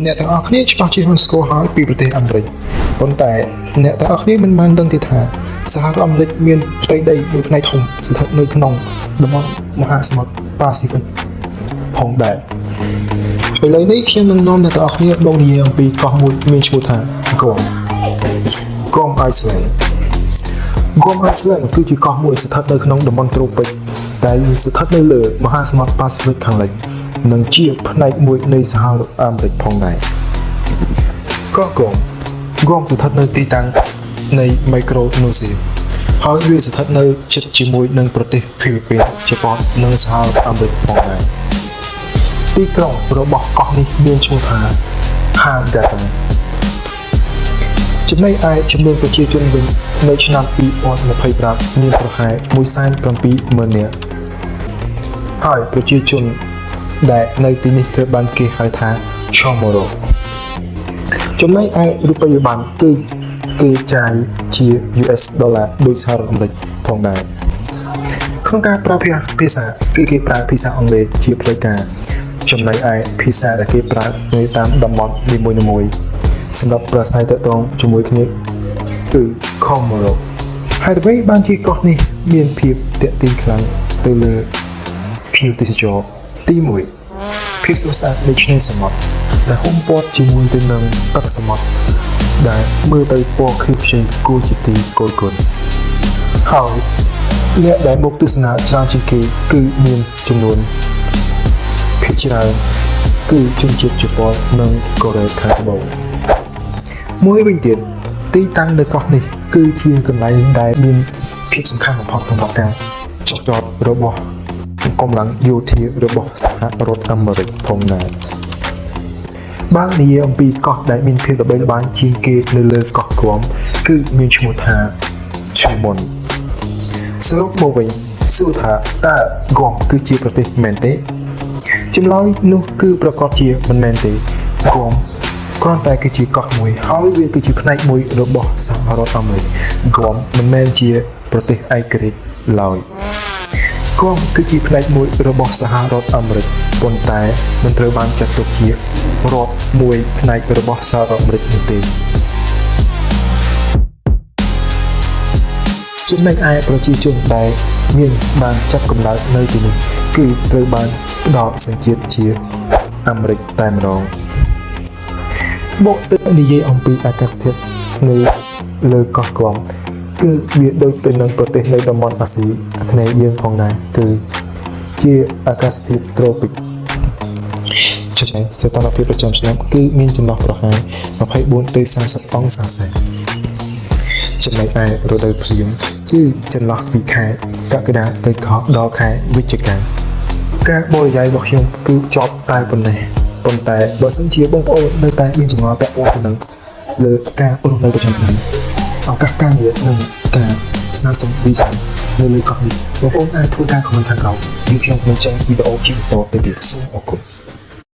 អ្នកទាំងអស់គ្នាច្បាស់ជាមិនស្គាល់ហើយពីប្រទេសអាមេរិកប៉ុន្តែអ្នកទាំងអស់គ្នាមិនបានដឹងទេថាសហរដ្ឋអាមេរិកមានផ្ទៃដីមួយផ្នែកធំស្ថិតនៅក្នុងតំបន់មហាសមុទ្រប៉ាស៊ីហ្វិកផងដែរឥឡូវនេះខ្ញុំនឹងនាំអ្នកទាំងអស់គ្នាមកនិយាយអំពីកោះមួយមានឈ្មោះថា Guam Guam Island Guam Island គឺជាកោះមួយស្ថិតនៅក្នុងតំបន់ត្រូពិកដែលស្ថិតនៅលើមហាសមុទ្រប៉ាស៊ីហ្វិកខាងលិចនិងជាផ្នែកមួយនៃសហរដ្ឋអាមេរិកផងដែរកោះ Guam Guam ស្ថិតនៅទីតាំងនៃមីក្រូណូស៊ីហើយវាស្ថិតនៅជិតជាមួយនឹងប្រទេសហ្វីលីពីនជប៉ុននិងសហរដ្ឋអាមេរិកផងដែរទីក្រុងរបស់កោះនេះមានឈ្មោះថា Hangadan ចំណែកឯចំនួនប្រជាជនវិញនៅឆ្នាំ2025មានប្រហែល170,000នាក់ហើយប្រជាជនដែលនៅទីនេះត្រូវបានគេហៅថា Chamorro ចំណែកឯរូបិយប័ណ្ណគឺគេចាយជា US ដុល្លារដូចសហរដ្ឋអាមេរិកផងដែរក្នុងការប្រើប្រាស់ភាសាគឺគេប្រើភាសាអង់គ្លេសជាផ្លូវការចំណែកឯភាសាដែលគេប្រើនៅតាមតំបន់នីមួយៗសម្រាប់ប្រាស្រ័យទាក់ទងជាមួយគ្នាគឺ Chamorro ហើយអ្វីបានជាកោះនេះមានភាពទាក់ទាញខ្លាំងទៅលើភ្ញៀវទេសចរទី1ភាពស្រស់ស្អាតនៃឆ្នេរសមុទ្រដែលហ៊ុំព័ទ្ធជាមួយទៅនឹងទឹកសមុទ្រដែលមើលទៅពណ៌ខៀវខ្ចីគួរជាទីគយគន់ហើយអ្នកដែលមកទស្សនាច្រើនជាងគេគឺមានចំនួនភាគច្រើនគឺជនជាតិជប៉ុននិងកូរ៉េខាងត្បូងមួយវិញទៀតទីតាំងនៅកោះនេះគឺជាកន្លែងដែលមានភាពសំខាន់បំផុតសម្រាប់ការចុះចតរបស់កម្លាំងយោធារបស់សហរដ្ឋអាមេរិកផងដែរបើនិយាយអំពីកោះដែលមានភាពល្បីល្បាញជាងគេនៅលើកោះគួមគឺមានឈ្មោះថាឈូមុនសរុបមកវិញសួរថាតើគួមគឺជាប្រទេសមែនទេចម្លើយនោះគឺប្រកាសជាមិនមែនទេគួមគ្រាន់តែគឺជាកោះមួយហើយវាគឺជាផ្នែកមួយរបស់សហរដ្ឋអាមេរិកគួមមិនមែនជាប្រទេសឯករាជ្យឡើយគួមគឺជាផ្នែកមួយរបស់សហរដ្ឋអាមេរិកប៉ុន្តែមិនត្រូវបានចាត់ទុកជារដ្ឋមួយផ្នែករបស់សហរដ្ឋអាមេរិកនោះទេចំណែកឯប្រជាជនដែលមានបានចាប់កំណើតនៅទីនេះគឺត្រូវបានផ្ដល់សញ្ជាតិជាអាមេរិកតែម្ដងបកទៅនិយាយអំពីអាកាសធាតុនៅលើកោះគួមគឺវាដូចទៅនឹងប្រទេសនៅតំបន់អាស៊ីអាគ្នេយ៍យើងផងដែរគឺជាអាកាសធាតុត្រូពិកចំណែកសីតុណ្ហភាពប្រចាំឆ្នាំគឺមានចន្លោះប្រហែល24ទៅ30អង្សាសេចំណែកឯរដូវភ្លៀងគឺចន្លោះពីខែកក្កដាទៅដល់ខែវិច្ឆិកាការបរិយាយរបស់ខ្ញុំគឺចប់តែប៉ុណ្ណេះប៉ុន្តែបើសិនជាបងប្អូននៅតែមានចម្ងល់ពាក់ព័ន្ធទៅនឹងលើការរស់នៅប្រចាំថ្ងៃឱកាសការងារនិងការស្នើសុំវីសានៅលើកោះនេះបងប្អូនអាចធ្វើការ comment ខាងក្រោមយើងខ្ញុំនឹងចេញវីដេអូជាបន្តទៅទៀតសូមអរគុណ។